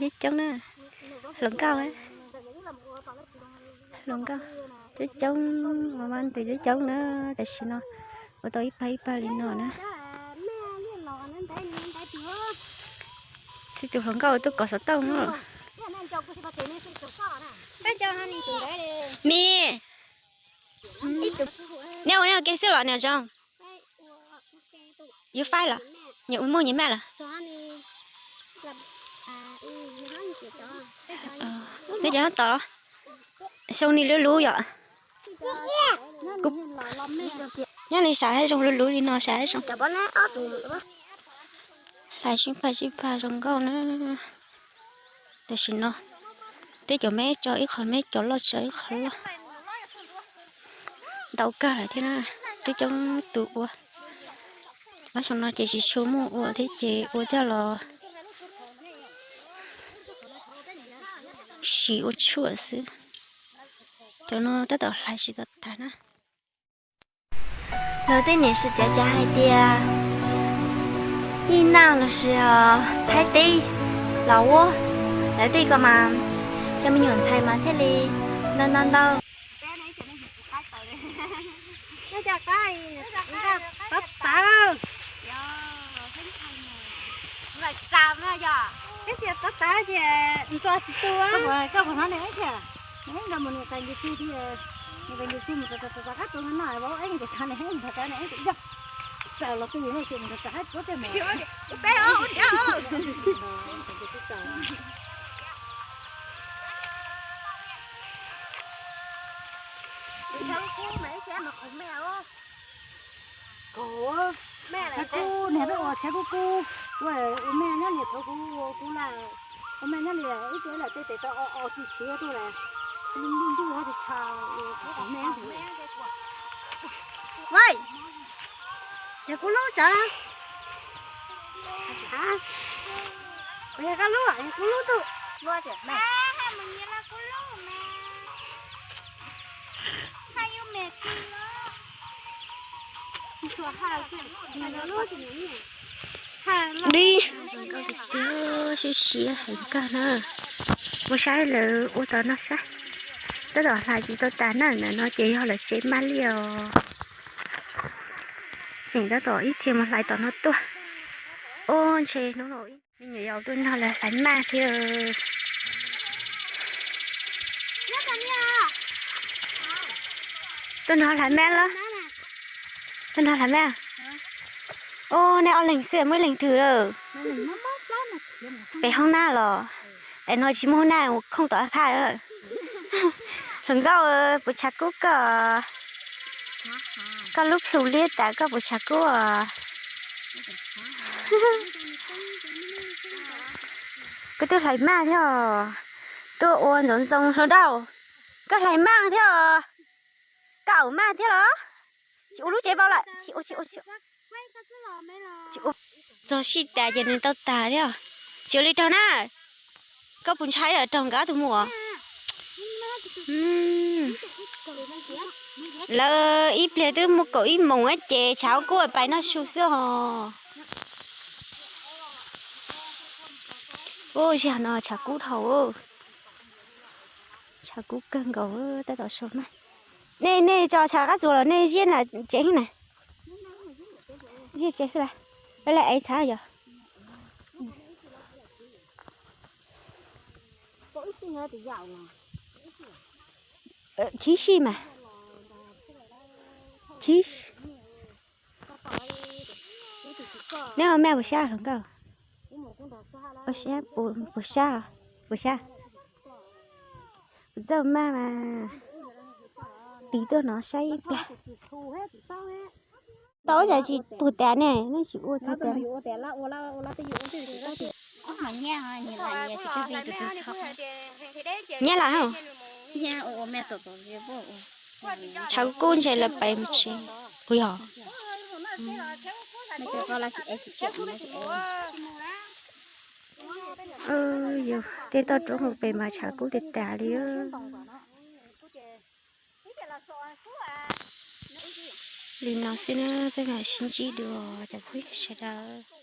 Coob na, hluas nkauj, hluas nkauj, coob coob, ua mab ntws coob coob na, tam sim no ua tau ib pawg ib pawg li no na. Tib tug hluas nkauj tuaj kov xov tooj no. Nim, neb ua neb ua ke xwb los niam zoo? Yuav faib los? Nyias ua muaj nyias maj los? Peb cov nyob tod, xyoo ni luv luv yom. Nyob li sav hab zoo luv luv li no sav hab zoo. Hlais sib pag sib pag zoo nkauj na. Tam sim no tej cov meb tso ib qho meb, cov loj tso ib qho loj. Ntau kawg lawm thiab na, twb coob tus ua. Ob xyoo no ces tsis tshua muaj ua thiab ces ua coj los siv ua tshuaj xwb. Cov no tab tom hlais tsis tau tag na. Luag tej niam sib cav cav hais tias Yij Naj lossis Thaib teb los ua, lawv tej ko mas cov me nyuam ntxhais mas thiaj li ntau ntau ntau. Tshav kub niag peb ua tshav kub kub, ua ua me nyob niag thaum kuv ua kuv lawm, ua me nyob niag ib tug lawm tej tes tau o o tsis siav tuaj lawm, ntuj ntuj hab tsis tshav me. Vay, yog kuv lub tsawv, yog koj lub, yog kuv lub ntuj. Dib, zoo nkauj tiag tiag, siab siab heev kawg na. Mus saib lawv ua tom no saib, tab tom hlais tsis tau tas na, ntawm no ces yog lawv tsev maj liaj os. Tseem tab tom ib txhia mus hlais tom no tuaj. Ua ntshe hnub no me nyuam yaus tuaj nrog lawv hlais maj thiab. Tuaj nrog hlais maj los? Tuaj nrog hlais maj. Ua nej ob leeg xwb, muaj ib leeg twg lawm? Pem hoob nab los? Es no tsis muaj hoob nab, ua khoom tom ab phaj. Hluas nkauj, puas tshav kub koj? Koj lub plhu liab tas koj puas tshav kub? Koj twb hlais maj thiab os. Tuaj ua ntxoov ntxoo hluas nraug, koj hlais maj thiab os. Koj aum maj thiab los? Tsis ua lub tsev vau lawm, tsis ua, tsis ua, tsis ua. Txog sij tas ces nws tau tag thiab. Tsis ua li raug na. Koj puas ntshai raug nkawd ob tug mus? Lawv ib pliag twb muaj kaum ib moos ces tshav kub pais noj su xwb os. Ub, zig no tshav kub dhau. Tshav kub kawg nkaus, tab tom sau maj. Nej, nej tso tshav qab tsuas los nej ziab na tsev na? Ziab tsev xwb las. Peb le ev txhav yog. Chib sij mas. Chib. Neb ua maj puas sab hluas nkauj? Ua sab, puas sab? Puas sab? Kuv txawj maj mas. Tig tuaj no saib ib pliag. Tau ua cas tsis tuag tas ne, nej tsis ua tag tas. Nyiab lawm hos. Tshav kub ntshe lawv pais mus tsev. Kuv yog. Yog tej toj roob hauv pes mas tshav kub tiag tas li. Li no xwb na, peb mam sib ntsib dua cov phooj ywg sawv daws.